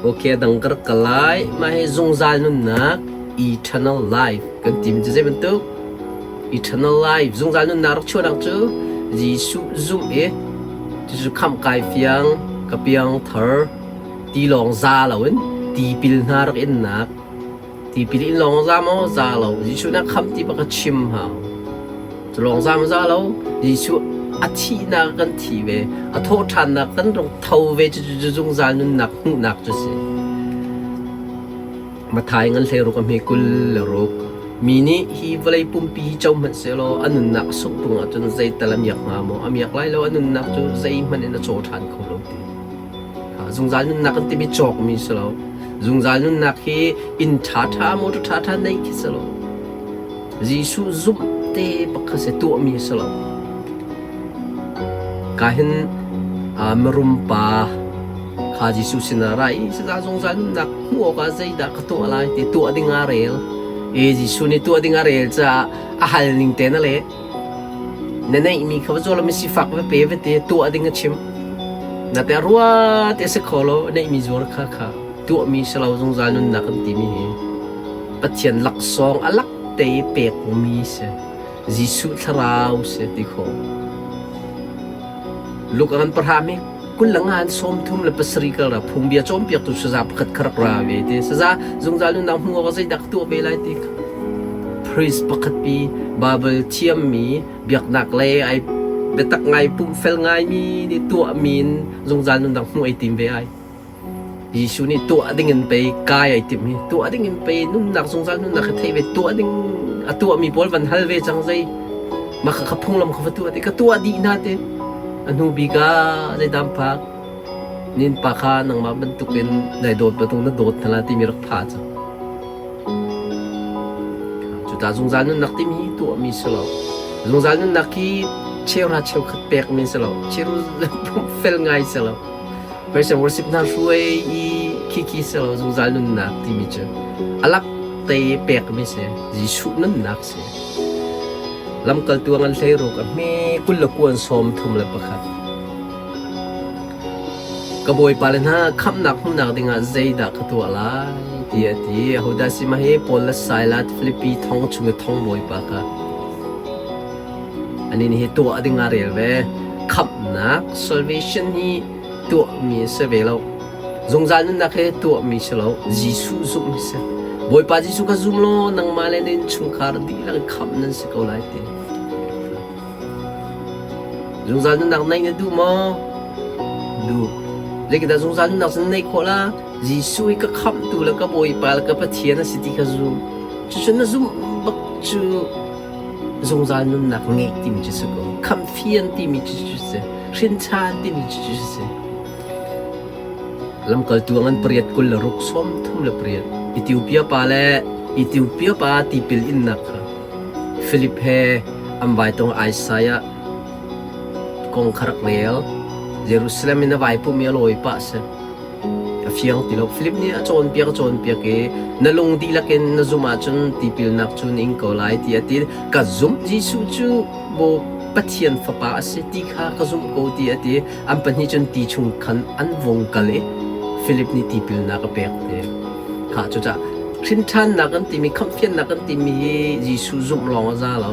Okay, a dang ka rak kal lai. Mah hi zungzal nunnak eternal life kan timi cu zei bantuk? Eternal life zungzal nunnak rak chuahnak cu Jesuh zumh i cucu khamh kai fiang ka piang thar ti lawng za loin tipil hna rak innak tipil in lawng za maw za lo Jesuh na khamh ti bak ka chim hau cu lawng za maw za lo Jesuh a thihnak kan thi ve a thawhṭhannak kan rak tho ve cu zungzal nunnak hmuhnak cu si Mathai ngan hleiruk a hme 26. Mi nih hi vawlei pumpi hi co hmanh sehlaw a nunnak a sungh tung ahcun zeital a miak hnga maw? A miak lai lo, a nunnak cu zeihmanh in a caw ṭhan kho lo ti. Zungzal nunnak kan timi cawkmi si lo. Zungzal nunnak hi inn ṭhaṭha, motor ṭhaṭha neih khi si lo. Jesuh zumh te bak kha si tuahmi si lo. Ka hin mirum pa kha Jesuh sinah ra i saza zungzal nunnak hmuh awkah zeidah ka tuah lai ti tuah ding aa rel. E Jesuh nih tuah ding a rel caah a hal ning te na leh. Na neihmi kha va zaw law misifak va pe va ti tuah ding a chim. Na te rua te si kho lo neihmi zuar kha kha tuahmi si lo zungzal nunnak kan timi hi Pathian laksawng a lak te i pekmi si. Jesuh thlarau si ti khawh. Luka kan pahra mi kul le nga in 37 kal ra phungbia cawnpiaktu saza pakhat kha rak ra ve ti saza zungzal nunnak hmu awk zeidah ka tuah ve lai ti kha priest pakhat pi Bible thiammi biaknak lei ai biatak ngai pumfel ngaimi nih tuahmi in zungzal nunnak hmuh ai tim ve ai. Jesuh nih tuah ding in pei kai ai timh hi tuah ding in pei nunnak zungzal nunnak hi theih ve tuah ding a tuahmi pawl van hal ve cang zei mah kha phunglam kha va tuah ti ka tuah dih hna te a hnu bik ah zeidam phak nin pa kha nangmah bantukin nai dawt bantuk na dawt hna la timi rak pha cang cuta zungzal nunnak timi hi tuahmi si lo zungzal nunnak hi cheuhra cheukhat pekmi si lo cheu fel ngai si lo Praise and worship hna hruai i khikhi si lo zungzal nunnak timi cu alak te pekmi si Jesuh nunnak si lamkaltu ngan hleiruk a hme kul le kuan 31 ka bawipa le hna khamhnak hmuhnak dingah zeidah ka tuah lai ti a ti ahodah si mah hi Paul le Silas Filipi thong chung i thong bawipa kha Anih nih hi tuah ding ah rel ve. Khamhnak salvation hi tuahmi a si ve lo. Zungzal nunnak hi tuahmi si lo. Jesuh zumh hi si. Bawipa Jesuh kha zum law nangmah le na innchungkhar dihlak in khamh nan si ko lai ti. Zungzal nunnak neih na duh maw? Duh. Zeitindah zungzal nunnak cu na neih khawh la? Jesuh hi ka khamhtu le ka Bawipa le ka Pathian a si ti kha zum. Cucu na zumh bak cu Zungzal nunnak ngeih timi cu si ko. Khamhfian timi cu cu si. Hrinchan timi cu cu si. Lamkaltu an pariat 26 38 Ethiopia pa le Ethiopia pa tipil innak kha Philip he an vai tong Isaiah kong kha rak rel. Jerusalem in a vai pumi a lawi pah si. A fiang ti lo. Philip nih a cawnpiak a cawnpiak i na lung dihlak in na zumh ahcun tipilnak cu na ing ko lai ti a ti. Ka zumh Jesuh cu maw Pathian fapa a si ti kha ka zumh ko ti a ti. An pahnih cun ti chung khan an vung kal i Philip nih tipilnak a pek ti. Kha cucaah hrinṭhannak kan timi khamhfiannak kan timi hi Jesuh zumh lawng a za lo.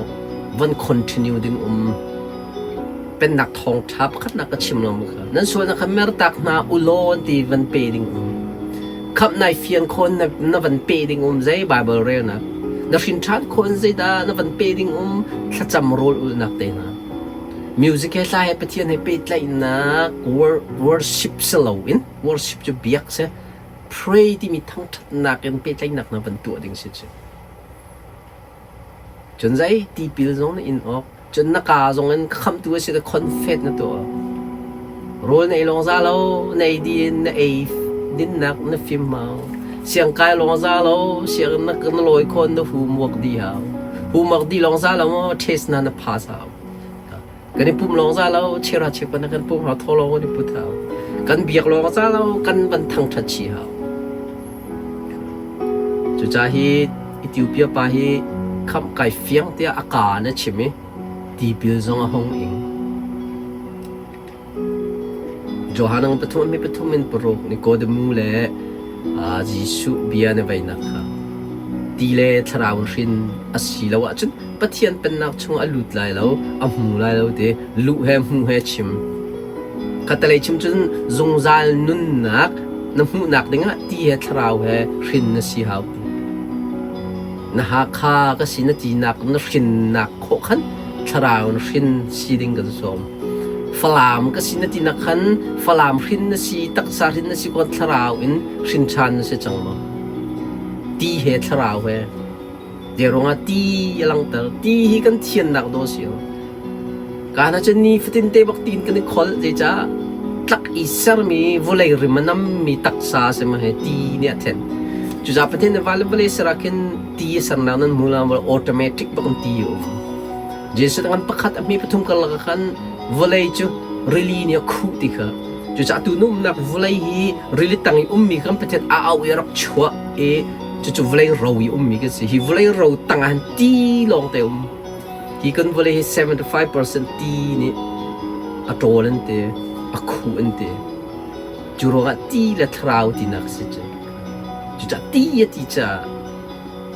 Van continue ding um. Pennak thawngṭha pakhatnak ka chim lo maw kha? Nan sualnak kha mertak hna u law an ti van pe ding um. Khamh nai fian khawn na, na van pe ding um zei Bible relnak. Na hrin ṭhan khawn zeidah na van pe ding um thlacam rawl ulnak te hna. Music he hla he Pathian he pehtlaihnak worship si loin worship cu biak si pray timi thangṭhatnak in pehtlaihnak na van tuah ding si cu. Cun zei tipil zong na in awk, cun na kaa zong in khamhtu a si na confess na tuah awk. Rawl na ei lawng za lo, na ei dih in na ei dinnak na fim hau. Siangkai lawng za lo, sianginn na, na lawi khawn na humuak dih hau. Humuak dih lawng za lo maw, test na na pass hau. Kan i pum lawng za lo, chera chekwan na kan pum hau, thaw lawng kan i put hau. Kan biak lawng za lo, kan van thangṭhat chih hau. Cucaah hi Ethiopia pa hi khamh kai fiang tiah a kaa in a chim i tipil zong a hung ing. Johan ang pathum mi pathum in paruk Nikodemu le Jesuh bia na veinak kha ti le thlarau hrin a si lo ahcun Pathian pennak chung a lut lai lo, a hmu lai lo ti luh he hmu he chim. Khatalei chim cun zungzal nunnak na hmuhnak dingah ti he thlarau he hrin na si hau. Na Hakha ka si na tinak na hrinnak khawh khan thlarau na hrin si ding kan sawm. Falam ka si na tinak khan Falam hrin na si, taksa hrin na si kon thlarau in hrin ṭhan na si cang maw? Ti he thlarau he. Zei ruangah ti a langhter. Ti hi kan thiannak dawh a si. Kaan ahcun nifatin te bak tiin kan i kholh. Zeicah tlak i sermi vawlei rim a nammi taksa a si ma he ti nih a then. Cucaah Pathian nih van le vawlei ser ah khin ti a sernak nan hmu la automatic bak in ti a um. Jesuh ngan pakhat a hme pathum karlak ah khan vawlei cu rili nih a khuh ti kha. Cucaah tu na umnak vawlei hi rili tang i ummi kan Pathian a au i a rak chuah i cucu vawlei ro i ummi kan si. Hi vawlei ro tang ah hin ti lawng te um. Hi kan vawlei hi 75% ti nih a ṭawl an ti, a khuh an ti. Cu ruangah ti le thlarau tinak a si cu. Cucaah ti a ti caah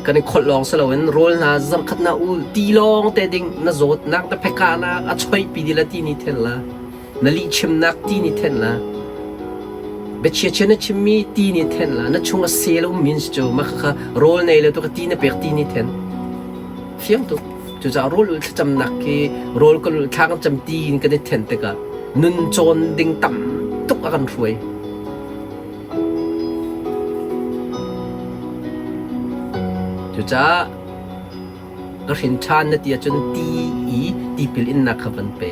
kan i kholh lawng si loin rawl hna zarkhat na ul ti lawng te ding na zawtnak na phekahnak a choihpi dih la ti nih then la. Na lihchimnak ti nih thenh la. Biachia na chimmi ti nih thenh la. Na chung a sel um min cu mah kha rawl nei le tu ka ti na pek ti nih then. Fiang tuk. Cucaah rawl ul thlacamnak khi rawl kan ul thla kan cam ti in kan i then tikah nun cawn ding tam tuk a kan hruai. Cucaah Ka hrin ṭhan na ti ahcun ti i tipil innak kha van pe.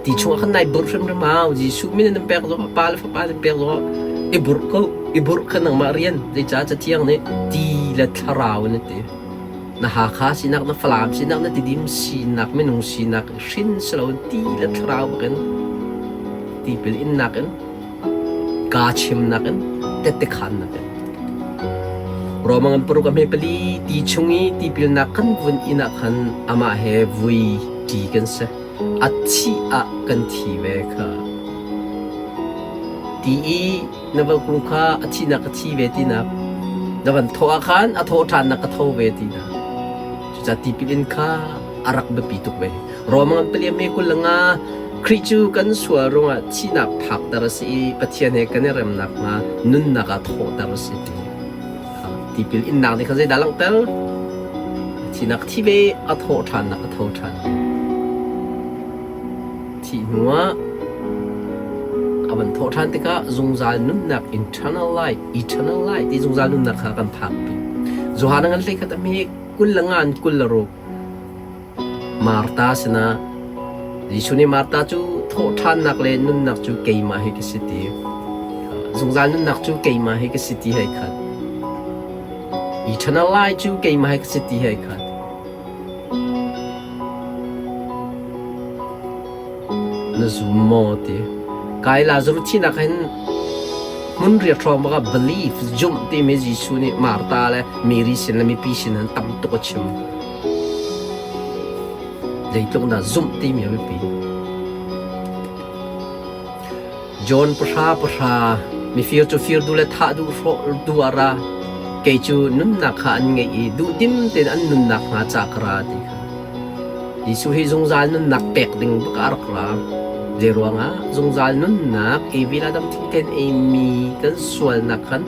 Ti chungah khan nai burh hrimhrim hau. Jesuh min in nan pek zongah, Pa le Fapa nan pek zongah i burh ko. I burh kha nangmah rian. Zeicah Cathiang nih ti le thlarau in a ti. Na Hakha sinak, na Falam sinak, na Tidim sinak, minung sinak hrin si loin ti le thlarau bakin tipil innak in Kaa chimnak in tette khaannak in. Roma ngan paruk a hme pali ti chung i tipilnak kan vun inn ah khan amah he vui ṭi kan si. A thih ah kan thi ve kha. Ti i na va kung kha a thihnak ka thi ve tinak. Na van thawh ah khan a thawh ṭhannak ka tho ve tinak. Cucaah tipil in kha a rak biapi tuk ve. Roma ngan pali a hme 25 Khrih cu kan sual ruangah thihnak phakter a si i Pathian he kan i rem nakhnga nunnak ah thawhter a si ti. Tipil innak nih khan zeidah langhter? Thihnak thi ve, a thawh ṭhannak a tho ṭhan. Thih hnuah a van thawh ṭhan tikah zungzal nunnak internal life, eternal life ti zungzal nunnak kha kan phakpi. Johan ngan hlei khat a hme 25 in 26 Martha sinah Jesuh nih Martha cu thawhṭhannak le nunnak cu keimah hi ka si ti. Zungzal nunnak cu keimah hi ka si ti hei khat. Eternal life cu keimah hi ka si ti hei khat. Na zum maw ti. Kai Lazarus thihnak hin hmun riak hrawng bak ah belief zumh timi Jesuh nih Martha le Mary sin le mipi sin han tam tuk a chim. Zeitluk dah zumh timi a biapi. John pahra pahra mifir cu fir duh le thah duh hrawh duh ah ra kei cu nunnak kha an ngeih i duhdim tein an nunnak hnga ca ka ra ti kha. Jesuh hi zungzal nunnak pek ding bak ah a rak ra. Zei ruangah zungzal nunnak Evi le Adam thingten eimi kan sualnak khan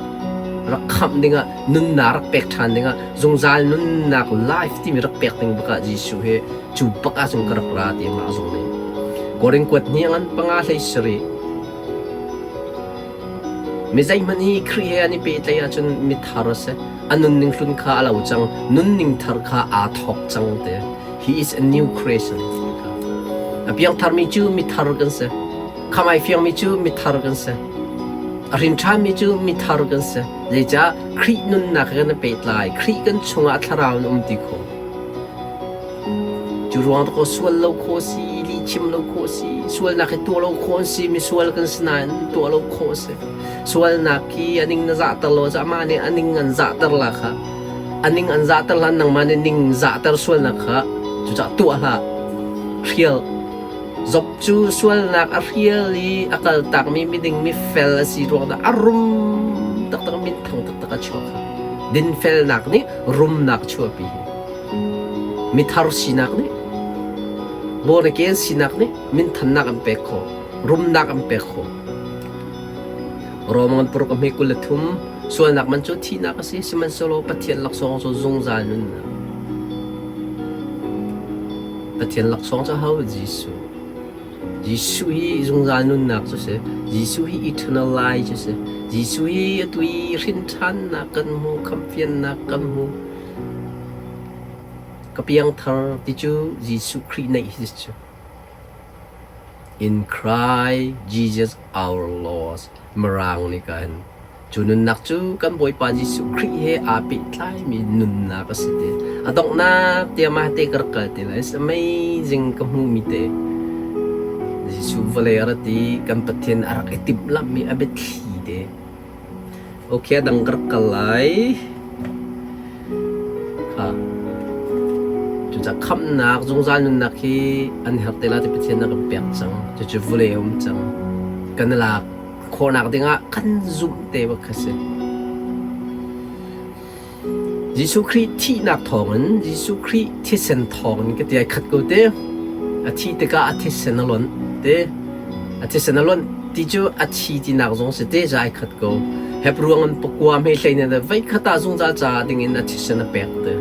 rak khamh dingah nunnak rak pek ṭhan dingah zungzal nunnak life timi rak pek ding bakah Jesuh hi cu bak ah cun ka rak ra ti amah zong nih Korin kuat hnih ngan panga hlei sarih mi zeihmanh hi Khrih he an i pehtlaih ahcun mithar a si a nunning hlun kha a lo cang nunning thar kha aa thawk cang te he is a new creation a piangtharmi cu mithar kan si khamai fiangmi cu mithar kan si a hrin ṭhanmi cu mithar kan si Zeicah Khrih nunnak he kan i pehtlai, Khrih kan chungah thlarau in um ti khawh. Cu ruang kaw sual lo khawh si, lihchim lo khawh si, sualnak hi tuah lo khawh an si, misual kan si nain tuah lo khawh a si. Sualnak hi a ning na zahter lo cu amah nih a ning an zahter la kha. A ning an zahter hlan nangmah nih ning zahter sualnak kha cucaah tuah hlah. Hrial. Job cu sualnak a hrial i a kaltakmi miding mifel a si ruangah a rum. taktak minthang taktak a chuak kha. Dinfelnak nih rumnak chuahpi hi. Mithar sinak nih born again sinak nih minthannak an pek khawh, rumnak an pek khawh. Rom ngan paruk a hme 23 sualnak man cu thihnak a si sihmanhsehlaw Pathian laksawng cu zungzal nunnak. Pathian laksawng cu ho Jesuh. Jesuh hi zungzal nunnak cu si. Jesuh hi eternal life cu si. Jesuh hi atu i hrinṭhannak kan hmu, khamhfiannak kan hmu. Ka piangthar ti cu Jesuh Khrih neih hi cu. In Christ Jesus our Lord Mirang nih kan Cu nunnak cu kan Bawipa Jesuh Khrih he aa pehtlaimi nunnak a si te. A donghnak tiang mah te ka rak kal te lai. It's amazing ka hmuhmi te. Jesuh vawlei a rat i kan Pathian a rak i timhlamhmi a biathli te. Okay, a dang ka rak kal lai. Kha. Cucaah khamhnak, zungzal nunnak hi an herh te lai ti Pathian a kan pek cang. Cucu vawlei a um cang. Kan i lak khawhnak dingah kan zumh te bak kha si. Jesuh Khrih thihnak thawngin Jesuh Khrih thisen thawngin ka ti ai khat ko te. A thih tikah a thisen a lonh te. A thisen a lonh ti cu a thi tinak zong si te za ai khat ko. Hebruang an pakua hmei hlei ne veikhat ah zungzal ca dingin a thisen a pek te.